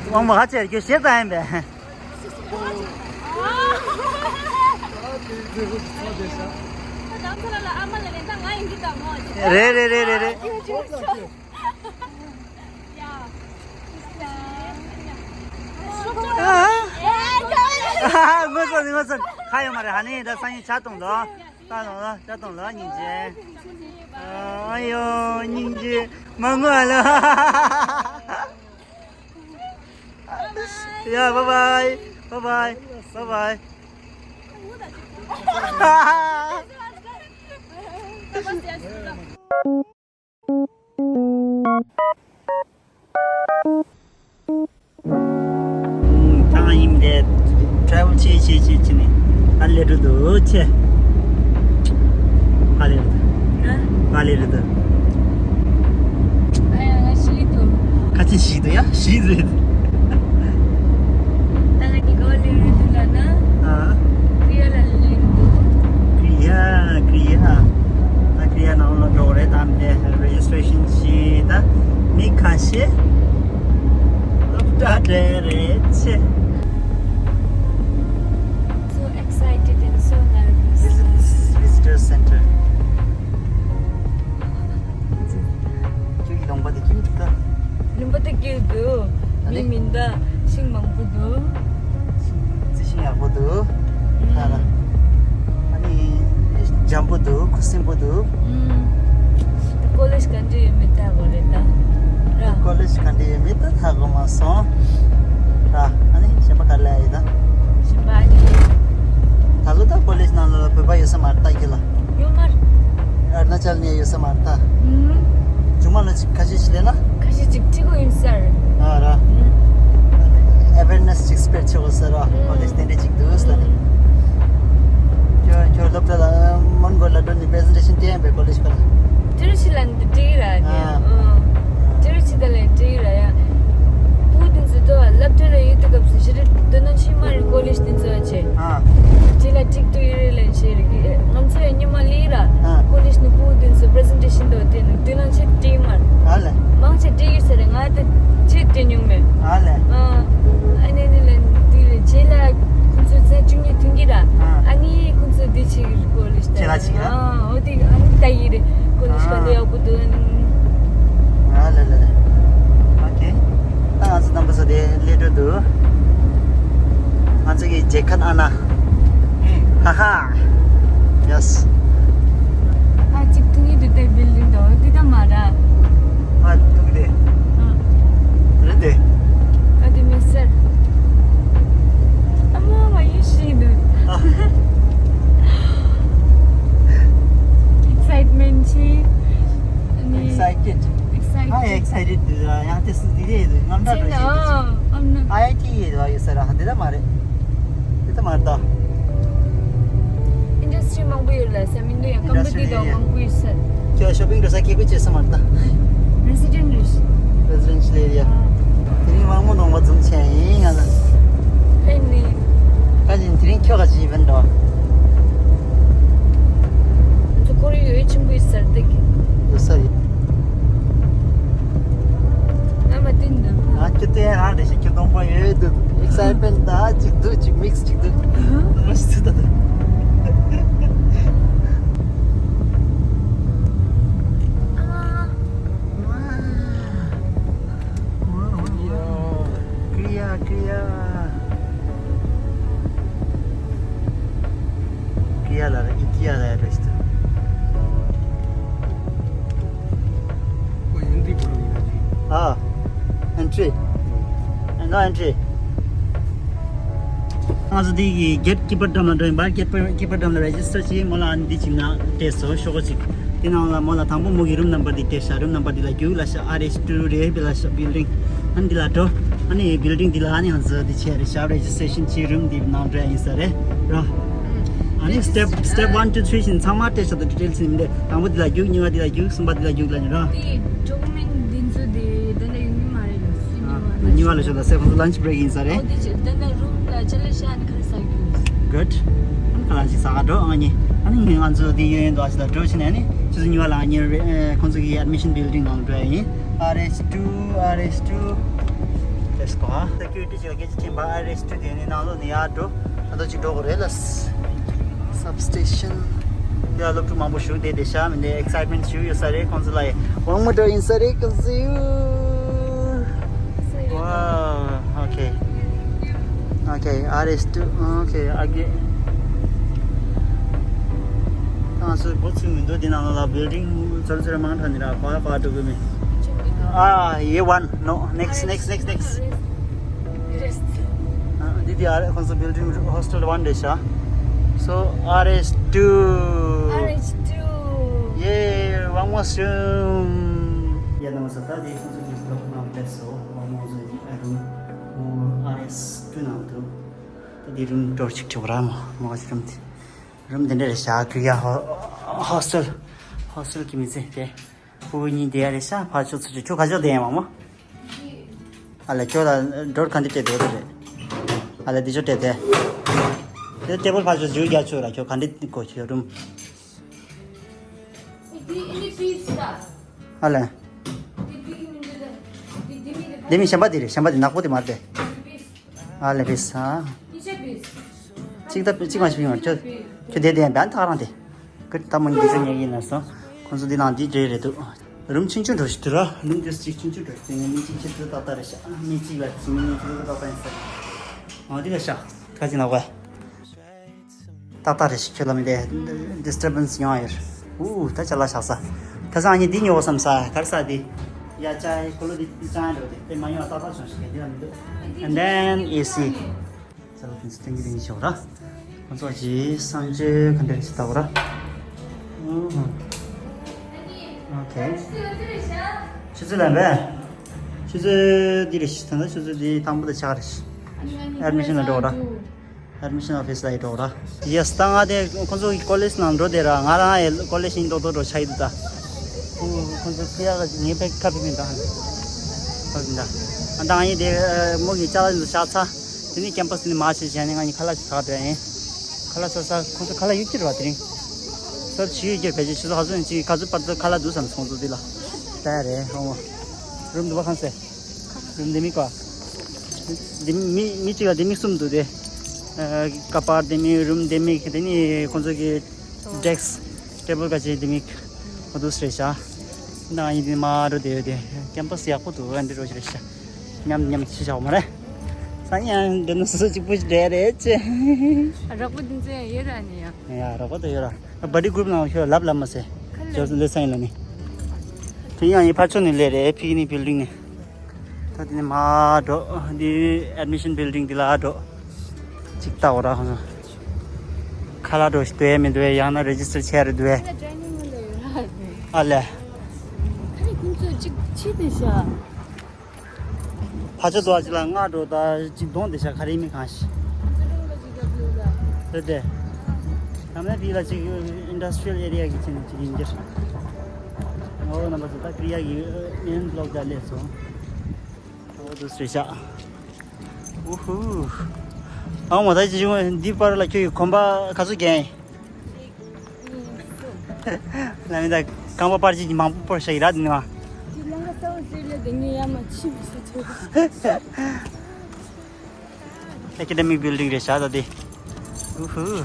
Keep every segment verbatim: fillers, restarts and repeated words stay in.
དབང་མོ་ཧ་ཅེར་རྒྱུ་ཞེ་ཙམ་ཡིན་པས། རེད་རེད་རེད་རེད་རེད། ཨ་ཨ་ཨ། ངོ་ཚ་ནི་ངོ་ཚ་ནི་ཁ་ཡོད་མ་རེད། ཧ་ནི་ད་སང་ཉིན་ཆ་གཏོང་ལོ། ད་གཏོང་ལོ། ད་གཏོང་ལོ། སྙིང་རྗེ། ཨ་ཡོ་སྙིང་རྗེ། མ་ངུ་ཨ་ལ། Yeah, bye bye. Bye bye. Bye bye. ད་ང་ཡིན་དེ་ཊེ་རེ་ཝལ་བྱེད་བྱེད་བྱེད་བྱེད་ནས་ད་ལས་འགྲོ་འདུག་ཆེ། ག་ལས་རེད། ག་ལས་རེད། ཨ་ཡ་ང་ཤི་ཐུབ། ཁ་ཆེ་ཤི་འདུག་ཡ་ཤི་རེད། ད་ང་གི་གོ་ལས་རེད་འདུག་ལ་ན། ཨ། ཀྲི་ཡ་ལ་ལས་འདུག་ཀྲི་ཡ་ཀྲི་ཡ། ད་ཀྲི་ཡ་ནང་ལ་འགྲོ་རེད། ད་འདི་རེ་ཇི་སི་ཊི་རེ་ཤན་བྱེད། ད་མི་ཁ་ཤས་སློབ་གྲྭ་འདྲ་རེད་ཆེ། So excited and so nervous. This is visitor center. ཁྱོད་ཀྱི་ལུང་པ་དེ་ཁྱོད་ཀྱི་ད། ལུང་པ་དེ་ཁྱོད་འདུག་ཨ་ནི། མི་མིན་ད་ཤིང་མང་པོ་འདུག་རྩི་ཤིང་ཡག་པོ་འདུག་ད་ལ། ཨ་ནི་འཇམ་པོ་འདུག་ཁུ་སིམ་པོ་འདུག་ཀོ་ལེཇ་ག་འདྲ་ཡོད་མེད་ལྟ་དགོས་རེད་ད། ར། ཀོ་ལེཇ་ག་འདྲ་ཡོད་མེད་ད་ལྟ་དགོས་མ་སོང་། ར། ཨ་ནི་གཞན་པ་ག་ལ་ཡོད་ད། གཞན་པ་ཨ་ནི། ད་ལོ་ད་ཀོ་ལེཇ་ནང་ལ་བོད་པ་ཡོད་ས་མ་རེད་ད་ཁྱེད་ལ། ཡོད་མ་རེད། ཨ་རུ་ན་ཅལ་ནས་ཡོད་ས་མ་རེད་ད། ཨུམ། ཇུ་མ་ལ་ཅིག་ཁ་ཤས་ཤིག་ལས་ན། ཁ་ཤས་ཅིག་ཁྲིད་དགོས་ཡིན་ས་རེད། ཨ་ར། ཨུམ། ཨེ་ཝེར་ནེ་སི་ཅིག་སི་པེར་ཌ་བྱེད་དགོས་ས་ར། ཨུམ། ཀོ་ལེཇ་དེ་འདྲ་ཅིག་འདུག་ས་ལ་ནི། ཨུམ། ཁྱོད་ཁྱོད་སློབ་གྲྭ་ལ་མོན་གྷོ་ལ་འགྲོ་ནས་པི་རེ་ཟེན་ཊེ་ཤན་སྟོན་པའི་ཀོ་ལེཇ་ཁ་ལ། དེ་རུ་ཕྱི་ལ་འདི་འགྲིག་ར་ནི། ཨ། ཨུམ། དེ་རུ་ཕྱི་ད་ལ་འགྲིག་ར་ཡ། བུ་དེ་ཚོ་ད་སློབ་གྲྭ་ལ་ཡོད་དུས་སྐབས་སུ་ཞེ་དྲག་དོ་སྣང་བྱེད་མ་རེད། ཀོ་ལེཇ་དེ་ཚོ་བྱས། ཨ། དེ་ལ་ཁྲིད་དུ་ཡོད་རེད་ལན་བྱས་རེད། ང་ཚོ་ཡང་ཉི་མ་ལས་ར། ཨ། ཀོ་ལེཇ་ནས་བུ་དེ་ཚོ་པི་རེ་ཟེན་ཊེ་ཤན་དང་དེ་ནི་དོ་སྣང་བྱེད་འགྲིག་མ་རེད། ཨ་ལས། མང་ཆེ་འགྲིག་ཡོད་ས་རེད། ང་ད་ཆེད་དེ་མྱོང་མེད། ཨ་ལས། ཨ། ཨ་ནི་ནི་ལན་དེ་རེད། རྗེས་ལ་ཁོང་ཚོ་ཚན་བཅུ་གཉིས་ཐོན་གྱི་ར། ཨ། ཨ་ནི་ཁོང་ཚོ་དེ་བྱེད་ཀྱི་རེད། ཀོ་ལེཇ་ད་ཁྱེད་ལ་བྱེད་ཀྱི་ར། ཨ། འོ་དེ་ཨ་ནི་ད་ཡིན་རེད། ཀོ་ལེཇ་ག་འདྲ་ཡག་པོ་འདུག་ཨ་ལ་ལ་ལ། ཨོ་ཁེ། ད་ང་ཚོ་རྣམ་པ་ཚོ་དེ་སླེབས་འགྲོ་འདུག་ང་ཚོ་གི་མཇལ་ཁ་ཨ་ན། ཧ་ཧ། ཡེ་སི། ཨ་ཅིག་ཐུང་ངེ་དུ་དེ་བིལ་ཌིང་དོ་དེ་ད་མ་ར། ཨ་ཐུང་དེ། ཨ། རེད་དེ། ཨ་དེ་མི་སེར། ཨ་མ་མ་ཡི་ཤི་འདུག་ཨ། ཨེག་སའིཊ་མེན་ཊི་ཆེ། ཨ་ནི། Excited. Excited. ཨ་ཨེག་སའི་ཊེཌ་འདུག་ཡང་དེ་སུ་འདི་རེད་འདུག་རྔམ་སྐྲག་འགྲོ་བཞིན་འདུག་ཨ་ཨ་ན། ཨའི་ཨའི་ཊི་ཡེ་འདུག་ཡོད་ས་ར། འདི་ད་མ་རེད། འདི་ད་མ་རེད་ད། ཨིན་ཌ་སི་ཊི་རི་མང་པོ་ཡོད་ལ་ས་མིན་འདུག་ཡང་ཀམ་པ་ཊི་དང་མང་པོ་ཡོད་ས། ཁྱོད་ཤོ་པིང་འགྲོ་ས་སྐད་ཁུལ་བྱེད་ས་མ་རེད་ད། རེ་སི་ཌེན་ཊལ་རེད། རེ་སི་ཌེན་ཊལ་ཨེ་རི་ཡ། དེ་རིང་དབང་མོ་གདོང་པ་འཛུམ་ཆེན་ཡིན་ང་ལ། ཨེ་ནི། ད་ཡིན་དེ་རིང་ཁྱོད་ག་ཅི་ཡིན་འགྲོ། ཚོ་ཁོར་ཡུག་ཡོད་ཆེན་པོ་ཡོད་ས་རེད་དེ། ཡོད་ས་རེད། ང་མ་བསྟན་འདུག་ང་ཁྱོད་བསྟན་ཡ་རང་རེད་ཤག་ཁྱོད་གདོང་པ་ཡོད་འདུག་ཨེག་སའིཊ་མེན་ཊི་ད་གཅིག་འདུག་གཅིག་མིག་སི་གཅིག་འདུག་ཨ་ཧ། ང་ཞིག་ཚུད་ད་འདུག་ཨ། ཀི་ཡ་ཀི་ཡ། ཀི་ཡ་ལ་ར་ཨི་ཀི་ཡ་ལ་ར་ཤི་ཏུ། ཨ། ཨེན་ཊི་རི། ཨེ་ནོ་ཨེན་ཊི་རི། ང་ཚོ་འདི་གི་གེ་ཊི་ཀི་པར་འགྲམ་ལ་འགྲོ་ཡིན་པ། གེ་ཊི་ཀི་པར་འགྲམ་ལ་རེ་ཇི་སི་ཊར་བྱས། མོ་ལ་ཨ་ནི་འདི་བྱིན་ན་སྤྲད་སོ་ཤོག་གུ་ཅིག་དེ་ནང་ལ་མོ་ལ་དང་པོ་མོ་གི་རུམ་ནམ་བར་འདི་སྤྲད་ཤག་རུམ་ནམ་བར་འདི་ལ་རྒྱུགས་ལ་ཤག་ཨར་ཨེཆ་ཊུ་རེད་བི་ལ་ཤག་བིལ་ཌིང་། ཨ་ནི་འདི་ལ་འགྲོ། ཨ་ནི་བིལ་ཌིང་འདི་ལ་ཨ་ནི་ང་ཚོ་འདི་བྱས་རེད་ཤག་རེ་ཇི་སི་ཊེ་ཤན་བྱས་རུམ་འདི་ནང་འགྲོ་ཡ་ཡིན་ས་རེད་ར། ཨ་ནི་སི་ཊེབ་སི་ཊེབ་ཝན་ཊུ་ཐི་རི་བཞིན་ཚང་མ་སྤྲད་ཤག་ད་ཌི་ཊེལ་སི་ཡིན་པ་རེད། དང་པོ་འདི་ལ་རྒྱུགས། གཉིས་པ་འདི་ལ་རྒྱུགས། གསུམ་པ་འདི་ལ་རྒྱུགས་ལ་ཡིན་ར། དེ་ཌོ་ཀུ་མེན་ཊི་འདི་ཚོ་དེ་ད་ལྟ་ཡོང་གི་མ་རེད་ལ། སུ་ཉོ་བ། ཉོ་བ་ལ་ཤོག་ད་སེ་ཁོང་ཚོ་ལན་ཆི་བྷི་རེག་ཡིན་ས་རེད། ཨོ་དེ་ཅི་ད་ལྟ་རུམ་ལ་ཅི་ལ་ཤ་ཨན་ཁར་ས་རྒྱུགས། གུཌ། ཁ་ལག་ཅིག་ཟ་ག་འགྲོ་ཨ་ནི། ཨ་ནི་ང་ཚོ་དེ་ཡོད་ཡོད་འདུག་ཨ་ཅི་ལ་འགྲོ་ཕྱིན་ཨ་ནི་ཆུ་ཚོད་གཉིས་པ་ལ་ཨ་ནི་ཁོང་ཚོ་གི་ཨེཌ་མི་ཤན་བིལ་ཌིང་ནང་འགྲོ་ཡ་ཡིན། ཨར་ཨེཆ་ཊུ། ཨར་ཨེཆ་ཊུ། Let's go, huh? Security ཅིག་ལ་སྐད་ཆ་དྲིས་པ། ཨ་རེ་སི་ཊི་དེ་ནས་ནང་ལོགས་ནས་ཡར་འགྲོ། ཨ་ཏོ་ཅིག་འགྲོ་དགོས་རེད་ལ། སབ་སི་ཊེ་ཤན། འདི་ལ་སློབ་ཕྲུག་མང་པོ་བཞུགས་བསྡད་བསྡད་ཤག་མི་འདི་ཨེག་སའེ་ཊི་མེན་ཊི་ཞིག་ཡོད་ས་རེད་ཁོང་ཚོ་ལ། One more door inside it, can see you. Wow, okay. Okay, R S two, okay, again. ད་ང་ཚོ་འགོ་ཚུགས་མི་འདུག་འདི་ནང་ལ་བིལ་ཌིང་ཚོར་ཚོར་མང་དྲགས་ནི་ར། ག་པར་འགྲོ་གི་མིན། ཨ། ཡེ་ཝན། No, next, next, next, next. ཨ། འདི་འདི་ཨ་རེ། ཁོང་ཚོ་བིལ་ཌིང་ཧོ་སི་ཊེལ་ཝན་རེད་ཤག So, R S two. R S two. Yeah, one more room. ཡ་ནང་ས་ད་དེ་ཁོང་ཚོ་གི་བི་ལོག་ནང་སླེབས་སོང་། ཝང་མོ་ཛོ་ཨ་རུམ། ཨོ། ཨར་ཨེས་ཊུ་ནང་དུ། ད་དེ་རུམ་ཌོར་གཅིག་གྲིག་པ་ར། མོ་མོ་ག་ཅི་རུམ་དེ། རུམ་དེ་འདྲ་རེད་ཤག་ཀི་ཡ་ཧོ་ཧོ་སི་ཊེལ། ཧོ་སི་ཊེལ་གི་མི་ཚེ་དེ། ཕྲུ་གུ་གཉིས་བསྡད་ཡ་རེད་ཤག་ཕར་ཕྱོགས་ཚུར་ཕྱོགས། ཁྱོད་ག་ཅོག་བསྡད་ཡ་མོ་མོ། ཨ་ལས། ཁྱོད་ལ་ཌོར་ག་འདྲ་སྤྲད་འདུག་རེད། ཨ་ལས། འདི་ཅོག་སྤྲད་དེ། དེ་ཊེ་བལ་ཕར་ཕྱོགས་བཞུགས་རྒྱག་ཆོག་ར། ཁྱོད་ག་འདྲ་དགོས། ཁྱོད་རུམ། ཨ་ལས། འདི་མི་གཞན་པ་དེ་རེད། གཞན་པ་དེ་ནག་པོ་དེ་མ་རེད། ཨ་ལས། པིས། ཨ། གཅིག་ད་གཅིག་མ་ཞིག་ཡོང་། ཁྱོད་ཁྱོད་བསྡད་བསྡད་ཡ། བན་ཐག་རང་དེ། ཁྱོད་ད་མོ་འདི་ཚོ་ཉལ་གི་ཡིན་ན་སོང་། ཁོང་ཚོ་འདི་ནང་འདི་འདྲ་རེད་འདུག་རུམ་ཆུང་ཆུང་འདྲ་ཞིག་འདུག་ར། རུམ་དེ་གཅིག་ཆུང་ཆུང་འདྲ་ཞིག་འདུག་མི་གཅིག་ཁྱེད་ཚོ་ཏག་ཏག་རེད་ཤག་མི་གཅིག་ལ་གཅིག་མི་གཉིས་ཁྱེད་ཚོ་ཏག་ཏག་ཡིན་ས་རེད། འོ་འདི་ལ་ཤག་ཁ་ཅིག་ནག་པ། ཏག་ཏག་རེད་ཤག་ཁྱོད་ལ་མི་དེ་ཌིས་ཊར་བན་སི་ཡོང་ཡོད། ཨུ། ད་ཅ་ལག་བཞག་ས། ཁ་སང་ངས་འདི་ཉོ་བསམ་ས། ག་རེ་ཟ་འདི། ཡ། ཅ་ཁོ་ལོ་འདི་ཅང་འགྲོ་དེ་དེ་མ་ཉོ་ཏག་ཏག་བྱུང་ཞིག་འདི་ལ་མི་འདུག And then A C. ཅ་ལག་ཕུན་སུམ་ཚོགས་ཀྱི་རིན་ཤོག་ར། ཁོང་ཚོ་གྱིས་གསང་སྤྱོད་ག་འདྲ་ཞིག་བཏང་བ་ར། ཨུ་ཧུ། ཨོ་ཁེ། ཆུ་ཚོད་ལ་བས། ཆུ་ཚོད་འདི་རེད་ཤག་ད་ལྟ་ཆུ་ཚོད་འདི་དང་པོ་དང་ཆ་ག་རེད་ཤག་ཨེ་ཌི་མི་ཤན་ལ་འགྲོ་ར། ཨེ་ཌི་མི་ཤན་ཨོ་ཕི་སི་ལ་ཡི་འགྲོ་ར། ཡེ་སི། ད་ང་དེ་ཁོང་ཚོ་གི་ཀོ་ལེཇ་ནང་འགྲོ་དེ་ར། ང་རང་ཡི་ཀོ་ལེཇ་ཡིན་མདོག་མདོག་འགྲོ་ཆགས་ཡི་འདུག་ད། ཁོང་ཁོང་ཚོ་ཁུ་ཡ་ག་ངའི་པེ་ཁ་ཕི་མིན་ད། ཁ་ཕི་མིན་ད། ཨ་ད་ང་ཡི་དེ་མོ་གི་ཅ་ལག་འདི་ཚོ་བཞག་ཚར། དེ་ནས་ཀེམ་པ་སི་ནས་མར་ཕྱིན་བྱས་ནས་ང་གཉིས་ཁ་ལག་ཅིག་ཟ་འགྲོ་ཡིན། ཁ་ལག་ཟ་ས་ཁོང་ཚོ་ཁ་ལག་ཡོད་ཀྱི་རེད་པ། དེ་རིང་ཟ་ཅི་ཡོད་ཀྱི་རེད། ཕལ་ཆེར་ཆུ་ཚོད་ག་ཚོད་ཡིན་ཅིག་ག་ཚོད་བར་དུ་ཁ་ལག་འདུག་བསམ་སོང་ཚོ་འདི་ལ། ད་རེད་ཧོ་མོ། རུམ་འདི་བ་ཁང་སེ། རུམ་འདི་མི་ཀ་འདི་མི་མི་གཅིག་ལ་འདི་མི་གསུམ་འདུག་སྟེ། ཨ། ཀ་པར་འདི་མི། རུམ་འདི་མི། དེ་ནི་ཁོང་ཚོ་གི་ཌེསི་ཊེ་བལ་ག་ཅི་འདི་མི་འོ་འདུག་སེ་རེད་ཤག་ནང་ཡིན་དེ་མ་རུ་དེ་ཡོད་དེ། ཀེམ་པ་སི་ཡག་པོ་འདུག་ཨ་འདི་རོ་ཞིག་རེད་ཤག་མཉམ་མཉམ་ཅི་བྱ་བ་མ་རེད། ས་ཡང་འདི་ནི་སོ་སོ་གཅིག་པུ་ཞིག་རེད་རེད་ཅེ། རོགས་པ་འདི་ཚོ་ཡང་ཡོད་ར་ནི་ཡ། ཡ། རོགས་པ་དེ་ཡོད་ར། བ་ཌི་གུ་རུབ་ནང་ཤོད་ལབ་ལབ་མ་ཟེར། ཁ་ལེ། ཇོ་སི་ལེ་སང་ལ་ནི། དེ་ཡང་ཡིན་ཕར་ཕྱོགས་ནས་ལས་རེད། ཕིག་ནིག་བིལ་ཌིང་ནས། ད་དེ་ནས་མར་འགྲོ། འདི་ཨེ་ཌི་མི་ཤན་བིལ་ཌིང་འདི་ལ་འགྲོ། ཅིག་ལྟ་འོ་ར་ཁོང་ཚོ། ཁ་ལག་འགྲོ་ཞིག་འདུག་ཨེ་མི་འདུག་ཨེ། ཡང་ན་རེ་ཇི་སི་ཊར་བྱས་རེད་འདུག་ཨེ། ཁ་ལ་ཌའི་ནིང་ཧོལ་ལ་ཡོད་ར། ཨ་ལས། ཁ་ལ་ཁོང་ཚོ་ཅིག་ཕྱི་དེ་ཤ། ཕ་ཆོས་དུ་བ་ཅི་ལ་ང་འགྲོ་ད་ཅིག་གདོང་དེ་ཤ་ག་རེ་མི་གང་ཤི། རེད་དེ། ད་མེད་པི་ལ་ཅིག་ཨིན་ཌ་སི་ཊི་རི་ཡལ་ཨེ་རི་ཡ་གི་ཆེན་ཅིག་ཡིན་གྱི། ཨོ་རྣམ་པ་ཚོ་ད་ཀི་རི་ཡ་གི་མེན་བི་ལོག་ད་ལས་སོང་། ཨོ་དུ་སྲེ་ཤ། ཨུ་ཧུ། ཨ་མ་ད་ཅི་འདི་པར་ལ་ཁྱོད་ཀྱི་གོམ་པ་ག་ཚོད་རྒྱན། ལ་མི་ད་རྐང་པ་པར་ཅིག་མང་པོ་པར་ཤ་ཡི་ར་དེ་ནི་མ། དེ་ལ་ང་ཚ་བོ་ཟེར་ལ་དེ་ངས་ཡ་མ་ཕྱི་མི་ཟེར་ཆོག་ཨེ་ཀེ་ཌེ་མིག་བིལ་ཌིང་རེད་ཤག་ད་དེ། ཨུ་ཧུ།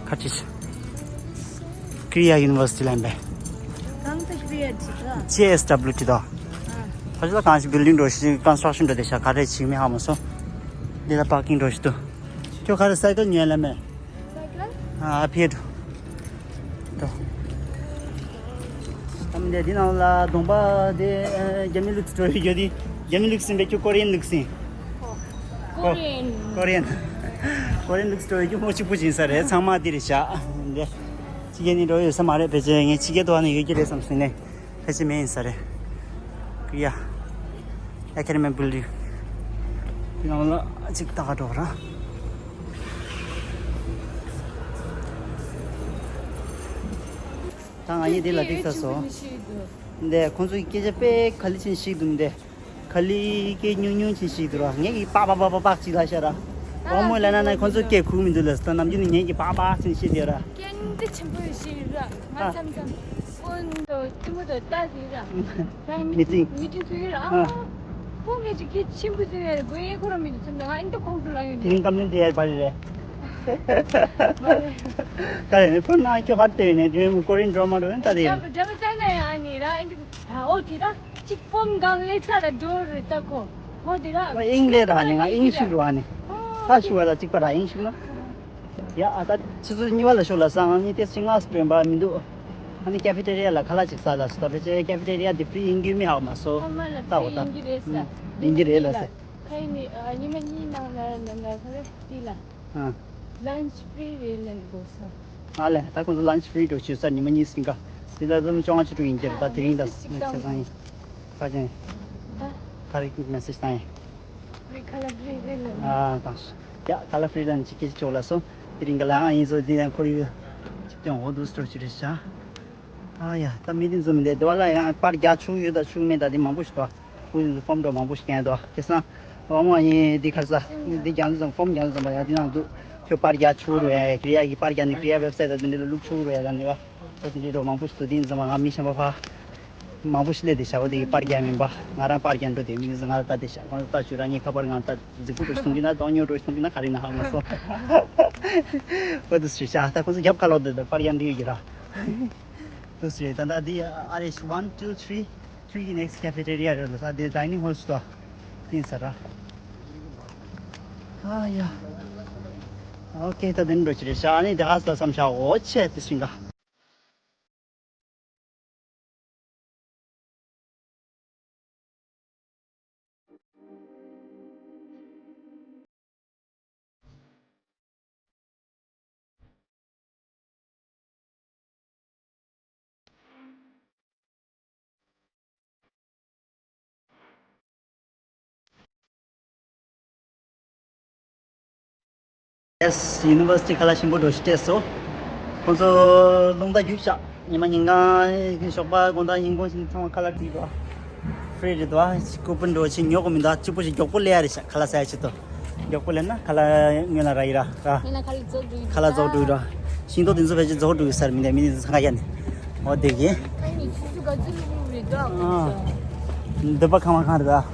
ཁ་ཅིག་ཀི་རི་ཡ་ཡུ་ནི་ཝར་སི་ཊི་ལ་ཡིན་པས། གང་དུ་ཀི་རི་ཡ་ཅི་ད། ཇེ་ཨེས་ཌབ་ལུ་ཊི་ད། ཨ། ཕ་ཅི་ལ་གང་ཞིག་བིལ་ཌིང་འགྲོ་ཞིག་ཀོན་སི་ཊྲག་ཤན་འགྲོ་དེ་ཤག་ག་རེ་བྱེད་མི་ཧ་མ་སོང་། འདི་ལ་པར་ཀིང་འགྲོ་ཞིག་འདུག་ཁྱོད་ག་རེ་སའི་ཀལ་ཉོས་ལ་མེད། ཨ་ཕེ་འགྲོ། འགྲོ། ཨམ་དེ་འདི་ནང་ལ་གདོང་པ་དེ་རྒྱ་མི་ལུགས་སུ་འགྲོ་ཡོད་དེ། རྒྱ་མི་ལུགས་སུ་ཡིན་པས་ཁྱོད་ཀོ་རི་ཡན་ལུགས་སུ་ཡིན། ཀོ་རི་ཡན། ཀོ་རི་ཡན། ཀོ་རི་ཡན་ལུགས་སུ་འགྲོ་ཡོད་ཁྱོད་མོ་གཅིག་པུ་ཅིག་ཡིན་ས་རེད། ཚང་མ་འདི་རེད་ཤག་འདི། ཕྱི་རྒྱལ་ནས་འགྲོ་ཡོད་ས་མ་རེད། ཕལ་ཆེར་ངས་ཕྱི་རྒྱལ་དུ་བ་ནས་ཡོད་ཀྱི་རེད་བསམ་སོང་ནས། ཕལ་ཆེར་མེད་ཡིན་ས་རེད། ཀི་རི་ཡ་ཨེ་ཀེ་ཌེ་མི་བིལ་ཌིང་། དེ་ནང་ལ་གཅིག་ལྟ་ག་འགྲོ་ར། ད་ང་གཉིས་འདི་ལ་འགྲིག་ཚར་སོང་། འདི་ཁོང་ཚོའི་སྐད་ཆ་དཔེ་ག་ལེ་ཆེན་ཞིག་འདུག་འདི། ག་ལེ་སྐད་ཉུང་ཉུང་ཆེན་ཞིག་འདུག་ར། ངས་ཀྱི་པག་པག་པག་པག་པག་ཅིག་ལ་ཤ་ར། ཨ་འོ་མོ་ལ་ན་ན་ཁོང་ཚོ་སྐད་ཁུག་མི་འདུག་ལ། ད་ནམ་རྒྱུན་ནས་ངས་ཀྱི་པག་པག་ཆེན་ཞིག་འདུག་ར། སྐད་འདི་ཆེན་པོ་ཞིག་ར། ང་ཨ། མཚམས་མཚམས་ཀུན་ཏུ་གཏི་མུ་ཏུ་ལྟ་ཟིག་ར། ད་མི་ཏིང་མི་ཏིང་ཚུགས་ཡོད་ར། ཨ། ཁོང་གིས་ཅིག་གིས་ཆེན་པོ་ཟེར་ཡ་རེད། དགོས་ཡས་ཁོ་རང་མི་འདུག་ཚུལ་ནང་ཨ་འདི་ཁོང་ཁྲོ་ལངས་ཡོད་དེ་རིང་ཀམ་ནི་དེ་ཡར་བ་རེད། ད་ཡིན་ནི་ཕུ་ན་ཁྱོད་གར་དེ་ཡིན་ནི་དེ་རིང་ཀོ་རིན་འགྲོ་མ་འགྲོ་ཡིན་ད་དེ་ཡིན། འགྲམ་ལྕག་ན་ཡང་ནི་ར་ཨ་འདི་ཨོ་དེ་ར་ཅིག་ཕོམ་གང་ལས་ཚ་ལ་འགྲོ་རེད་ད་ཁོ་ཁོ་དེ་ར་ཨིང་ལས་ར་ནི་ང་ཨིང་ཤུགས་ར་ནི་ད་ཤུ་བ་ལ་གཅིག་པ་ར་ཨིང་ཤུགས་ན། ཡ་ཨ་ད་ཆུ་ཚོད་གཉིས་པ་ལ་ཤོག་ལ་སང་ཨ་ནི་ཏེ་སི་ང་སྤྲོན་པ་མི་འདུག་ཨ་ནི་ཀེ་ཕི་ཏེ་རི་ཡ་ལ་ཁ་ལག་ཅིག་ཟ་ལ་སོ་ད་ཕལ་ཆེར་ཀེ་ཕི་ཏེ་རི་ཡ་དེ་ཕི་རི་ཡིན་རྒྱུ་མི་ཧ་གོ་མ་སོ་ཨ་མ་ལ་ད་འོ་ཕི་ད་ཡིན་གྱི་རེད་ས། ཡིན་གྱི་རེད་ལ་ས། ཁ་ཡིན་ནི་ཉི་མ་གཉིས་ནང་ལ་ལ་ལ་ཁ་ལག་ཏི་ལ་ཨ་ལན་ཆི་ཕི་རི་རེད་ལན་གོ་ས། ཨ་ལས་ད་ཁོང་ཚོ་ལན་ཆི་ཕི་རི་འགྲོ་ཆུ་ས་ཉི་མ་གཉིས་སིང་ག་དེ་ད་ཙམ་བཅོ་ལྔ་ཆུ་ཕྲུག་ཡིན་གྱི་རེད་ད་དེ་རིང་ད་ཆ་ཚང་ཡིན་ཁ་ཅན་ད་ཁ་རིག་མེ་སེ་ཇི་བཏང་ཡིན། ཁ་ལག་ཕི་རི་རེད་ལན། ཨ་དང་སོ། ཡ་ཁ་ལག་ཕི་རི་ལན་ཅིག་སྐད་ཆ་ཆོག་ལ་སོང་། དེ་རིང་ག་ལ་ཨང་ཡིན་ཚོ་འདི་ཡང་ཁོར་ཡུག་ཅིག་ཀྱང་འོ་འདུག་སྤྲོ་ཅི་རེད་ཤག་ཨ་ཡ་ད་མི་དེ་འཛོམས་མི་འདུག་དེ་བ་ལ་ཡང་པར་རྒྱག་ཆུ་ཡོད་ད་ཆུ་མེད་ད་དེ་མང་པོ་ཞིག་འདུག་ཁོ་ཡིན་ཚོ་ཕོམ་འགྲོ་མང་པོ་ཞིག་གན་འདུག་དེ་སང་བ་མ་ཡིན་འདི་ཁར་ས་འདི་རྒྱག་འཛོམས་ཕོམ་རྒྱག་འཛོམས་པ་ཡ་དེ་ནང་འདུག་ཁྱོད་པར་རྒྱག་ཆུ་རུ་ཡ་ཀི་རི་ཡ་གི་པར་རྒྱག་ནི་ཀི་རི་ཡ་ཝེབ་སའིཊ་ད་དེ་འདྲ་ལ་བླུག་ཆུ་རུ་ཡ་ད་ནི་བ་ད་དེ་འདྲ་འགྲོ་མང་པོ་ཞིག་འདུག་དེ་ཡིན་ཙང་ང་མི་གཞན་པ་ཕ། མང་པོ་ཞིག་སླེབས་བསྡད་བཞག་པ་དེ་གི་པར་རྒྱག་མིན་པ་ང་རང་པར་རྒྱག་འགྲོ་དེ་མི་ང་ལ་ལྟ་བསྡད་བཞག་ཁོང་ལ་ལྟ་བྱུས་རང་ཉིད་ཁ་པར་ངང་ལྟ་རྫིག་པོ་འགྲོ་སོང་གི་ན་སྟོང་ཉོ་འགྲོ་སོང་གི་ན་ག་རེ་ན་ཧ་མ་སོང་། ཨོ་དུ་སུ་ཤ་ད་ཁོང་ཚོ་རྒྱབ་ཁ་ལོག་དེ་དེ་པར་རྒྱག་འདི་ཡོད་ཀྱི་ར། དུ་སུ་རེད་ད་ད་འདི་ཨ་རེ་ཤི་one two three three next cafeteria རེད་ལ་ས་དེ་dining hall སུ་ད་ཡིན་ས་ར། ཨ་ཡ། ཨོ་ཁེ་ད་དེ་འགྲོ་ཅི་རེད་ཤ་ཨ་ནི་དེ་ཨ་ས་བསམ་ཤ་འོ་ཆེ་དེ་སུ་ཡིན་ག Yes, university ཁ་ལག་ཞིམ་པོ་འགྲོ་ཞིག་སྤྲད་སོང་། ཁོང་ཚོ་རླུང་རྟ་རྒྱུགས་ཤག་ཉི་མ་ཉིན་གང་ཞོགས་པ་དགོང་དག་ཉིན་གུང་ཞིག་ཚང་མ་ཁ་ལག་བྲིས་པ། ཧྥི་རི་རེད་དོ། ཀུ་པོན་འགྲོ་ཆེད་ཉོ་དགོས་མི་འདུག་གཅིག་པོ་ཞིག་མགྱོགས་པོ་སླེབས་ཡ་རེད་ཤག་ཁ་ལག་ཟ་ཡ་ཆེད་དུ། མགྱོགས་པོ་སླེབས་ན་ཁ་ལག་སྔོན་ལ་རག་ཡི་ར་ར། ཁ་ལག་རྫོགས་འགྲོ་ཡི་ར། ཤིང་ཏོག་དེ་ཚོ་ཕལ་ཆེར་རྫོགས་འགྲོ་གི་ས་རེད་མི་འདུག་མི་འདུག་འཚང་ཁ་ཡ་ནི། འོ་དེ་གི། ཁ་ནི་ཆུ་ཚོད་ག་ཚོད་སླེབས་རེད་དོ། འདོད་པ་ཁ་མ་ཁ་རེད་ད།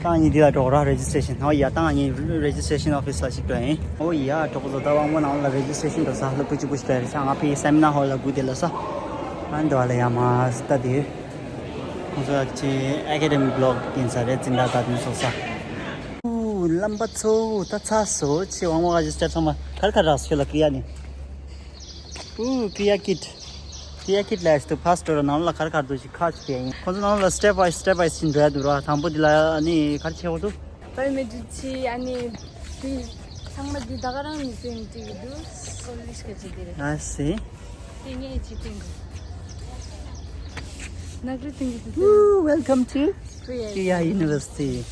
ཏང་ཉིད་འདི་ལ་འགྲོ་ར་registration ཨོ་ཡ་ཏང་ཉིད་registration office ལ་ཞིག་འགྲོ་ཡིན། ཨོ་ཡ་གྲོགས་པོ་ཚོ་ད་དབང་མོ་ནང་ལ་registration འགྲོ་ས་ལ་ཕུ་གཅིག་པུ་ཞིག་འགྲོ་ཡ་རེད་ཤག་ང་ཕི་seminar hall ལ་སྒུག་བསྡད་ལ་ས། ཨ་འདི་བ་ལ་ཡ་མ་ས་ད་དེ། ཁོང་ཚོ་ཅི་academic block ཡིན་ས་རེད་འཛིན་གྲྭ་ད་དུང་ཚོགས་ས། ཨུ་རླམ་པ་ཚོ་ད་ཚ་སོ་ཆེ་དབང་མོ་ག་ཅི་སྟེར་ཚང་མ་གར་གར་རག་ཤོད་ལ་ཀི་ཡ་ནི། ཨུ་ཀི་ཡ་ཀིད། ཀི་ཡ་ཀིད་ལས་དུ་ཕ་སི་ཊི་ར་ནང་ལ་གར་གར་དུ་ཞིག་ཁ་ཅིག་ཡིན། ཁོང་ཚོ་ནང་ལ་step by step by ཞིག་འགྲོ་ཡ་འདུག་ར་དང་པོ་འདི་ལ་ནི་གར་ཆེ་བོ་འདུག་བའི་མེ་ཏྲིག་ཆེ་ཨ་ནི་དེ་ཚང་མ་འདི་ད་ག་རང་མི་སེམས་ཅིག་འདུག་སྐོར་ལིས་ཀ་ཅིག་འདི་རེད། ཨ་སི། དེ་ངས་ཅིག་སྟོན་གི་ནག་རི་སྟོན་གི་འདུག Ooh, welcome to Korea University.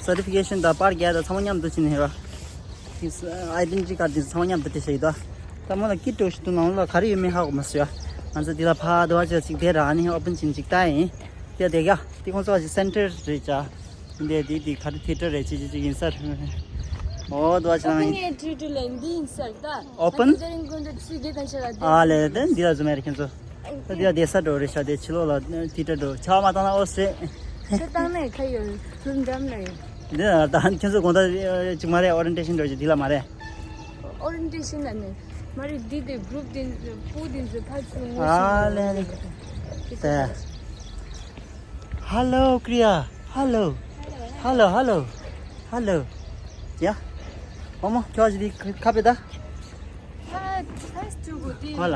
Certification དང་པར་རྒྱག་དང་ཚང་མ་མཉམ་དུ་ཕྱིན་ནས་ར། Identity card དེ་ཚང་མ་མཉམ་དུ་སྤྲད་བཞག་ཡོད་དོ། ད་མོ་ལ་ཀི་ཏོ་ཞིག་ཏུ་ནང་ལ་ག་རེ་ཡོད་མེད་ཧ་གོ་མ་སོང་ཡ། ང་ཚོ་འདི་ལ་ཕ་དོ་བ་ཅིག་ཅིག་དེ་ར་ཨ་ནི་ཨོ་པན་ཅིན་ཅིག་ལྟ་ཡིན། དེ་དེ་ག་དེ་ཁོང་ཚོ་བ་ཅིག་center རེད་ཅག་འདི་འདི་འདི་ག་རེ་theater རེད་ཅིག་ཅིག་ཅིག་ཡིན་ས་རེད། ཨོ་དོ་བ་ཅིག་ཨོ་པན་ནང་ཡིན། ངས་ཊི་ཊི་ལ་འདི་ཡིན་ས་རེད་ད། ཨོ་པན། ད་དེ་རིང་དགོང་དྲོ་ཆུ་རྒྱལ་དང་ཆ་ལ་ཨ་ལེ་དེ་འདི་ལ་ཛུ་མེ་རེ་ཁྱེད་ཚོ། ད་དེ་ཡ་བསྡད་ས་འགྲོ་རེད་ཤག་དེ་ཕྱི་ལོགས་ལ་དེ་འདྲ་འགྲོ་ཆ་མ་བཏང་ན་ཨོ་སེ། ཆ་བཏང་ནས་ཁ་ཡོད་ཚུར་འགྲམ་ལ་ཡོད། འདི་ན་ད་ཁྱེད་ཚོ་དགོང་དག་ཅིག་མ་རེད་orientation འགྲོ་རྒྱུ་འདི་ལ་མ་རེད། Orientation ལ་ནས་མ་རེད་འདི་དེ་group དེ་ཚོ་པུ་དེ་ཚོ་ཕར་ཚུར་ངོ་ཨ་ཤེས་ལེ་ལེ། ད། Hello Kriya. Hello. Hello, hello. Hello. ཡ། ཨོ་མོ་ཁྱོད་ཅི་དེ་ཁ་པེ་ད། ཧ་ཧ་སུ་གུ་དེ། ཧ་ལ།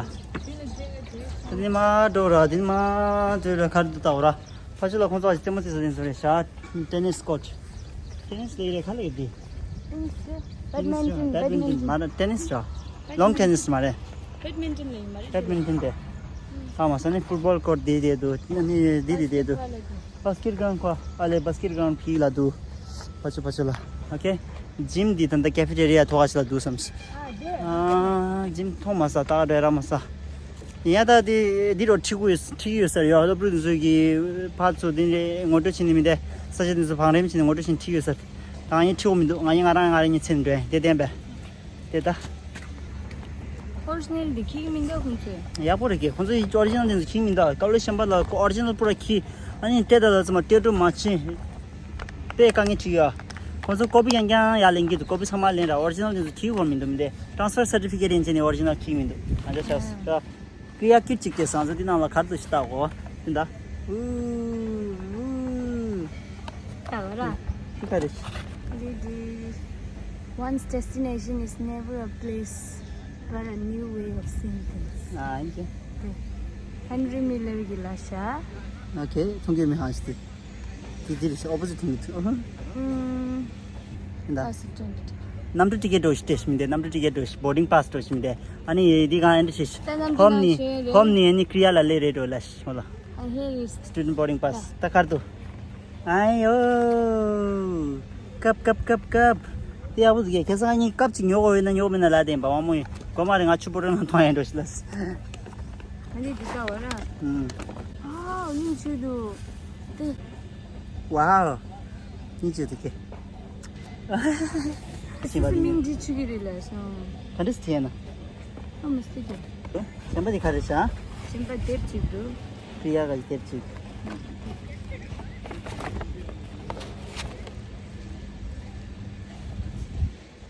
དེ་ནི་མ་འགྲོ་ར་དེ་ནི་མ་འགྲོ་ར་ཁར་དུ་ལྟ་བ་ར། ཕ་ཆུ་ལ་ཁོང་ཚོ་ཨ་ཅི་ལྟད་མོ་རྩེ་ས་དེ་ཚོ་རེད་ཤག tennis court. Tennis ལས་རེད་ག་ལས་དེ། Badminton, badminton. མ་རེད་tennis ར། Lawn tennis མ་རེད། Badminton ལས་མ་རེད། Badminton དེ། ཨ་མ་ས་ནི་football court དེ་དེ་འདུག་ནི་དེ་དེ་དེ་འདུག Basket ground ཁོ་ཨ་ལེ་basket ground ཕི་ལ་འདུག་ཕ་ཆུ་ཕ་ཆུ་ལ། Okay. Gym འདི་ད་ལྟ་cafeteria ཐོག་ཁ་ཅིག་ལ་འདུག་བསམ། ཨ་gym ཐོག་མ་ས་ད་རེ་ར་མ་ས། ཡ་ད་དེ་འདི་རུ་ཁྲིད་གུ་ཁྲིད་ཡོད་ས་རེད་ཡ། སློབ་ཕྲུག་འདི་ཚོ་གི་ཕར་ཚུར་འདི་འདྲའི་ངོ་སྤྲོད་བྱེད་ནི་མི་འདྲ་ས་ཆ་འདི་ཚོ་བང་རིམ་བྱེད་ནི་ངོ་སྤྲོད་བྱེད་ནི་ཁྲིད་ཡོད་ས་རེད། ད་ངས་ཁྲིད་གོ་མི་འདུག་ང་ཡི་ང་རང་ང་རང་ཉིད་ཚེ་འགྲོ་ཡ་དེ་བསྟན་པས་དེ་ད། Original འདི་ཁྱི་གི་མི་འདུག་ཁོང་ཚོས། ཡག་པོ་རེད་ཀྱི་ཁོང་ཚོ་ཡི་original འདི་ཚོ་ཁྱི་མི་འདུག་སྐབས་ལ་གཞན་པ་ལ་ཁོ་original པུ་ར་ཁྱི་ ཨ་ནི་སྤྲད་ད་ལ་ཚང་མ་སྤྲད་འགྲོ་མ་ཕྱིན། དཔེ་དཀའ་ངལ་འཕྲད་ཡོད། ཁོང་ཚོ་ཀོ་པི་ཡང་ཀྱང་ཡར་ལེན་གྱི་འདུག་ཀོ་པི་ཚང་མ་ལེན་ར་ཨོ་རི་ཇི་ནལ་དེ་ཚོ་ཁྱེར་ཡོང་མི་འདུག་མི་འདུག་ཊ་རན་སི་ཕར་སར་ཊི་ཕི་ཀེ་ཊི་ཡིན་ཅེས་ནས་ཨོ་རི་ཇི་ནལ་ཁྱེར་མི་འདུག་ཨ་འདྲ་ཆགས་སོང་། ཀི་ཡ་ཀིཊ་གཅིག་དེ་བཟང་ཚོ་འདི་ནང་ལ་གར་དུ་ཞིག་བཏགས་གོ། དེ་འདྲ། ཨུ། ཨུ། ལྟ་བ་ར། ཤི་ཁ་རེད། འདི་འདི། One's destination is never a place, but a new way of seeing things. ཨ་ཡིན་ཀྱི། དེ། ཧན་རི་མི་ལར་གྱི་ལ་ཤ། ཨོ་ཁེ། མཐོང་གི་མི་ཧང་ཞིག་དེ། དེ་དེ་རེད་ཨོ་པོ་ཟི་ཊི་མི་འདུག་ཨུ་ཧུ། ཨུམ། ད། ཨ་སི་ཊོན་ཊི། གནམ་གྲུ་ཊི་ཀེ་ཊི་འགྲོ་ཞིག་སྤྲད་ཞིག་མི་འདུག་གནམ་གྲུ་ཊི་ཀེ་ཊི་འགྲོ་ཞིག་བོར་ཌིང་པ་སི་འགྲོ་ཞིག་མི་འདུག་ཨ་ནི་ཡེ་འདི་གང་ཨེ་འདྲ་ཞིག་ད་གནམ་གྲུ་ཧོམ་ནང་ནི་ཤེས་རེད། ཧོམ་ནི་ཨ་ནི་ཀི་རི་ཡ་ལ་ལེ་རེད་འགྲོ་ལ་ཞིག་ཧོ་ལ། ཨ་ཧེ་ཡིས། སི་ཊུ་ཌེན་ཊི་བོར་ཌིང་པ་སི་ད་གར་དུ། ཨ་ཡོ། ཀབ་ཀབ་ཀབ་ཀབ། དེ་ཡག་པོ་ཟིག་གས་ཁ་སང་ཉིན་ཀབ་ཅིག་ཉོ་དགོས་ཡོད་ན་ཉོ་མིན་ན་ལ་དེ་འབའ་བ་མོ་ཡིན་གོ་མ་རེད། ང་ཆུ་པོ་རོ་ན་མཐོང་ཡ་འགྲོ་ཞིག་ལ། ཨ་ནི་འདི་ལྟ་བ་ར། ཨུམ། ཨ་ཨ་ནི་ཆུ་དུ། དེ། ཝའོ། ཉིན་ཆུ་དུ་ཁེ། ཨ་ཅི་བ་དེ་མིང་འདི་ཆུ་གི་རེད་ལ་སོང་། ག་འདྲས་དེ་ན། ཨ་མི་སྲིད་ཀྱང་། གཞན་པ་དེ་ག་རེ་བྱ། གཞན་པ་དེབ་ཅིག་འདུག་ཀི་རི་ཡ་ག་ཡི་དེབ་ཅིག་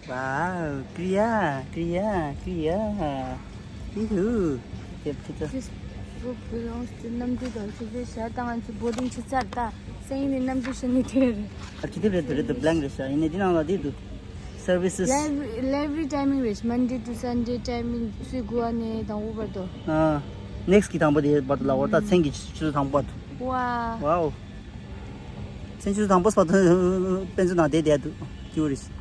ཝའོ། ཀི་རི་ཡ། ཀི་རི་ཡ། ཀི་རི་ཡ། ཧི་ཧུ། དེབ་ཅིག་ད། This book belongs to གནམ་གྲུ་དང་ཆུ་ཚོད་ཤར་དང་ང་ཚོ་བོར་ཌིང་ཆུ་ཚར་ད། སང་ཉིན་ནི་གནམ་གྲུ་ཤར་ནི་དེ་རེད། ཨ་ཅི་དེབ་རེད་དེ་རེད་དེ་བྷ་ལེང་རེད་ཤག་ཡིན་ནའི་འདི་ནང་ལ་དེ་འདུག Services. Library, library timing རེད། Monday to Sunday timing ཚེས་དགུ་པ་ནས་དང་པོ་བར་དུ། ཨ། ནེག་སི་གི་དང་པོ་དེ་བར་དུ་ལ་འོ་ད་མཚན་གྱི་ཆུ་ཚོད་དང་པོ་བར་དུ། ཝ། ཝའོ། མཚན་ཆུ་ཚོད་དང་པོ་བར་དུ་དཔེ་མཛོད་ནང་བསྡད་བསྡད་འདུག་ཀྱུ་རེད།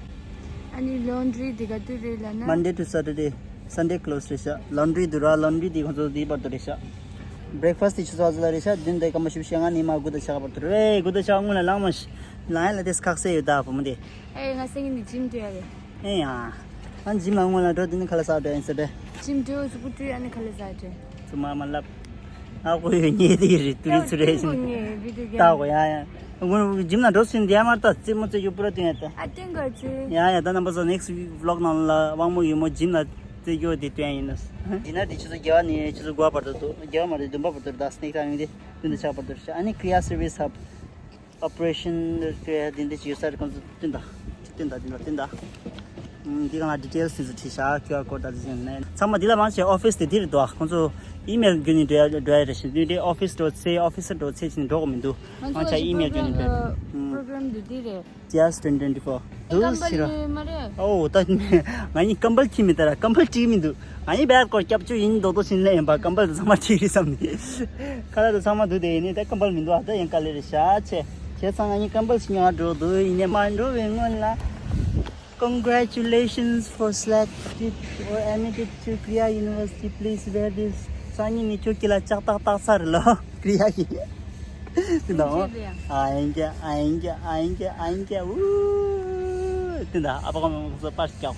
ཨ་ནི་ལོན་ཌི་རི་དེ་ག་དུས་རེད་ལབ་ན། Monday to Saturday, Sunday close རེད་ཤག་ལོན་ཌི་རི་འདུག་ར། ལོན་ཌི་རི་དེ་ཁོང་ཚོ་དེའི་བར་དུ་རེད་ཤག་བྷི་རེག་ཕ་སི་དེ་ཆུ་ཚོད་ལ་རེད་ཤག་བདུན་དེ་སྐར་མ་བཞི་བཅུ་ཞེ་ལྔ་ནས་མ་དགུ་དང་ཕྱེད་ཀ་བར་དུ་རེད། དགུ་དང་ཕྱེད་ཀ་སྔོན་ལ་ལངས་མ་ཤི། ལངས་ཡ་ལ་དེ་ཁག་སེ་ཡོད་ད་བུ་མོ་དེ། ཨེ་ང་སེང་གི་ནི་ཇིམ་འགྲོ་ཡ་རེད། ཨེ་ཡ། ཨ་ཇིམ་ལ་སྔོན་ལ་འགྲོ་དེ་ནི་ཁ་ལ་ས་འགྲོ་ཡིན་ས་རེད། ཇིམ་འགྲོ་གཟུགས་པོ་བཀྲུས་ཨ་ནི་ཁ་ལ་ས་འགྲོ། ཚུ་མ་མ་ལབ། ཨ་ཁོ་ཡོད་ཉེ་དེ་རེད་ཏུ་རི་ཚུ་རེད་ཞིན། ད་གོ་ཡ་ཡ། ང་ཇིམ་ལ་འགྲོ་སུན་དེ་ཡ་མར་ད་རྩེད་མོ་རྩེ་རྒྱུ་པུ་ར་ཏུ་ཡ་ད། ཨ་ཏེང་ག་ཚི། ཡ་ཡ་ད་རྣམ་པ་ཚོ་ནེག་སི་ཝི་ལོག་ནང་ལ་དབང་མོ་ཡུ་མོ་ཇིམ་ལ་རྩེ་རྒྱུ་དེ་སྟོན་ཡིན་ནོ། ཇི་ན་དེ་ཆུ་ཚོད་བརྒྱ་བ་ནས་ཆུ་ཚོད་དགུ་བ་བར་དུ་འདུག་བརྒྱ་བ་མ་རེད་བདུན་པ་བར་དུ་རེད་ད་སྣེག་ཐག་ཡོང་དེ་བདུན་དང་ཕྱེད་བར་དུ་རེད་ཤག་ཨ་ནི་ཀི་རི་ཡ་སར་ཝི་སི་ཧབ། ཨོ་པ་རེ་ཤན་དེ་འདྲ་ཅིག་ཡོད་ས་རེད། ཁོང་ཚོ་བསྟན་ད། བསྟན་ད་བསྟན་ད་བསྟན་ད། ཨུམ། འདི་གང་ལ་ཌི་ཊེལ་སི་དེ་ཚོ་བྲིས་ཤག་ཀིའུ་ཨར་ཀོ་ཌི་ད་དེ་ཚོ་ཡོད་ནས་ཚང་མ་འདི་ལ་མང་ཆེ་ཨོ་ཕི་སི་དེ་འདི་རེད་དོ། ཁོང་ཚོ་ཨི་མེལ་བརྒྱུད་ནས་འགྲོ་ཡ་འགྲོ་ཡ་རེད་ཤག་དེ་འདྲའི་ཨོ་ཕི་སི་འགྲོ་ཚེ་ཨོ་ཕི་སར་འགྲོ་ཚེ་བྱས་ནས་འགྲོ་དགོས་མི་འདུག་ང་ཚོ་ཨ་ཅག་ཨི་མེལ་བརྒྱུད་ནས་འགྲོ། ཨུམ། པོ་རོ་གྷ་རམ་འདི་འདི་རེད། Yes, twenty twenty-four. ཀམ་པལ་ཟེར་ར། ནི་མ་རེད། ཨོ་ད་ང་གཉིས་ཀམ་པལ་ཁྱེར་མི་ད་ར་ཀམ་པལ་བྲིས་མི་འདུག་ང་གཉིས་བལ་སྐོར་སྐྱབས་བཅོལ་ཡིན་མདོག་མདོག་བྱེད་ལས་ཡིན་པ་ཀམ་པལ་དུ་ཚང་མ་བྲིས་རེད་བསམ་ནས། ཁ་ལག་དུ་ཚང་མ་འདུག་དེ་ཡིན་ནི་ད་ཀམ་པལ་མི་འདུག་ཨ་ད་ཡང་དཀའ་ལས་རེད་ཤག་ཆེ། བྱས་ཙང་ང་གཉིས་ཀམ་པལ་ཞིག་ཉོ་བ་འགྲོ་འདུག་ཡིན་ནས་མ་འགྲོ་བའི་སྔོན་ལ། Congratulations for selected or admitted to Korea University. Please wear this. སང་ཉིན་ནས་ཁྱོད་ཀྱི་ལ་ལྕགས་ཏག་ཏག་ཚར་ལོ། ཀི་རི་ཡ་གི། དེ་དང་། ཨ་ཡན་ཀྱ་ཨ་ཡན་ཀྱ་ཨ་ཡན་ཀྱ་ཨ་ཡན་ཀྱ་ཨུ། དེ་དང་ཨ་ཕ་ཁོ་མོ་ཚོ་པར་སྐྱོག་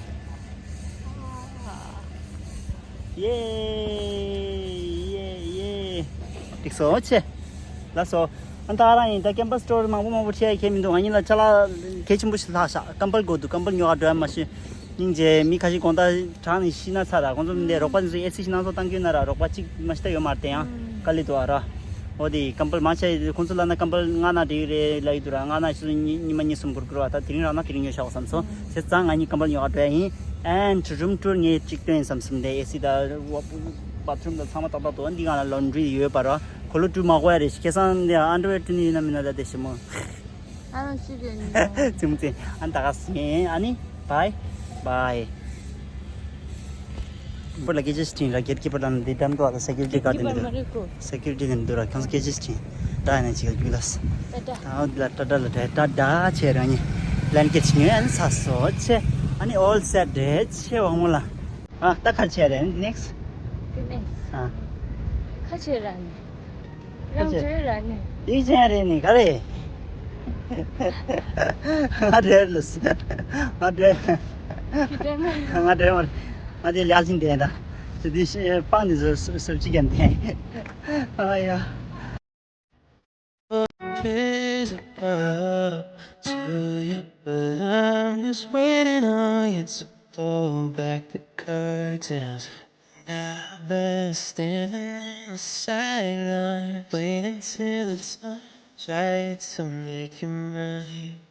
ཡེ། ཡེ་ཡེ། འགྲིག་སོང་ཆེ། ལགས་སོ། ཨ་ད་རང་ཡིན་ད་ཀེམ་པ་སི་ཊོར་མང་པོ་མང་པོ་ཁྱེར་ཡ་ཁྱེར་མི་འདུག་ང་གཉིས་ལ་ཅ་ལག་གལ་ཆེན་པོ་ཞིག་ལྷག་ཤག་ཀམ་པལ་དགོས་འདུག་ཀམ་པལ་ཉོ་ག་འགྲོ་ཡ་མ་ཤེས། སྙིང་རྗེ། མི་ཁ་ཤས་དགོང་དག་གྲང་ནས་ཤི་ན་ཚར་ར། ཁོང་ཚོ་འདི་རོགས་པ་ཚོས་ཨེ་སི་ཞིག་གནང་སོང་། བཏང་རྒྱུ་ན་ར་རོགས་པ་གཅིག་མ་ཤི་ད་ཡོད་མ་རེད་དེ་ཡང་དཀའ་ལས་འདུག་ཨ་ར། འོ་དེ་ཀམ་པལ་མང་ཆེ་ཁོང་ཚོ་ལབ་ན་ཀམ་པལ་ལྔ་ན་འགྲིག་རེད་ལབ་ཡི་འདུག་ར། ལྔ་ན་ཤི་སོང་ཉི་ཉི་མ་གཉིས་གསུམ་འགོར་འགོར་བ་ད་དེ་རིང་རག་ན་དེ་རིང་ཉོས་བཞག་བསམ་སོང་། བྱས་ཙང་ང་གཉིས་ཀམ་པལ་ཉོ་ག་འགྲོ་ཡ་ཡིན། ཨན་རུམ་ཊུར་ངས་གཅིག་སྟོན་བསམ་སོང་། འདི་ཨེ་སི་ད་བ་ཐི་རུམ་ད་ཚང་མ་ཏག་ཏག་འདུག་འདི་གང་ལ་ལོན་ཌི་རི་ཡོད་པ་ར། ཁོ་ལོ་ཊུ་མ་གོ་ཡ་རེད། ཁ་སང་འདི་ཨན་ཌར་ཝེར་ཊུ་ནི་ཡོད་ན་མིན་ན་ད་དེ་ཞིམ་མོ། ཨ་རང་ཤི་རེད་ནི། ཙི་མོ་ཙི། ཨ་ནི་ད་ག་སི་ངས་ཨ་ནི་བའི་བའི། པོ་ལ་སྐད་ཆ་ཞིག་དྲིས་ར། གེཊ་ཀི་པར་དང་འདི་འགྲམ་དུ་ཨ་ད་སེ་ཀུ་རི་ཊི་ག་དེ་འདུག་སེ་ཀུ་རི་ཊི་དེ་འདུག་ར། ཁྱོད་ཚོ་སྐད་ཆ་ཞིག་དྲིས། ད་ཨ་ནི་ཅིག་ག་རྒྱུག་ལ་སི། ད་ཨ་འདི་ལ་ཏྲ་ཏྲ་ལ་ཏྲ་ཏྲ་ཏྲ་བྱས་ར་ནི། བླན་ཀེཊ་ཞིག་ཉོས་ཨ་ནི་ཚ་སོ་ཆེ། ཨ་ནི་ཨོལ་སེཊ་རེད་ཆེ་བ་མོ་ལ། ཨ་ད་ཁ་ཆེ་རེད་ནེག་སི། ནེག་སི། ཨ་ཁ་ཆེ་ར་ནི། རང་ཁ་ཆེ་ཆོས་ར་ནི། ཡིག་ཆེན་རེད་ནི་ག་རེ། ང་འདྲེ་ལུས། ང་འདྲེ། ཁྱི་འདྲེ་མ། ང་འདྲེ་མ། ང་འདི་ལ་ཞིང་འདྲེ་ད། དེ་དེ་ཤི་སྤང་འདི་ཟོ་སོ་སོ་ཅི་ཀྱང་འདྲེ། ཨ་ཡ། Is above to you, but I'm just waiting on you to pull back the curtains. I've been standing on the sideline, waiting till the sun. བྱས་ཙང་ངས་ཁྱིམ་མི།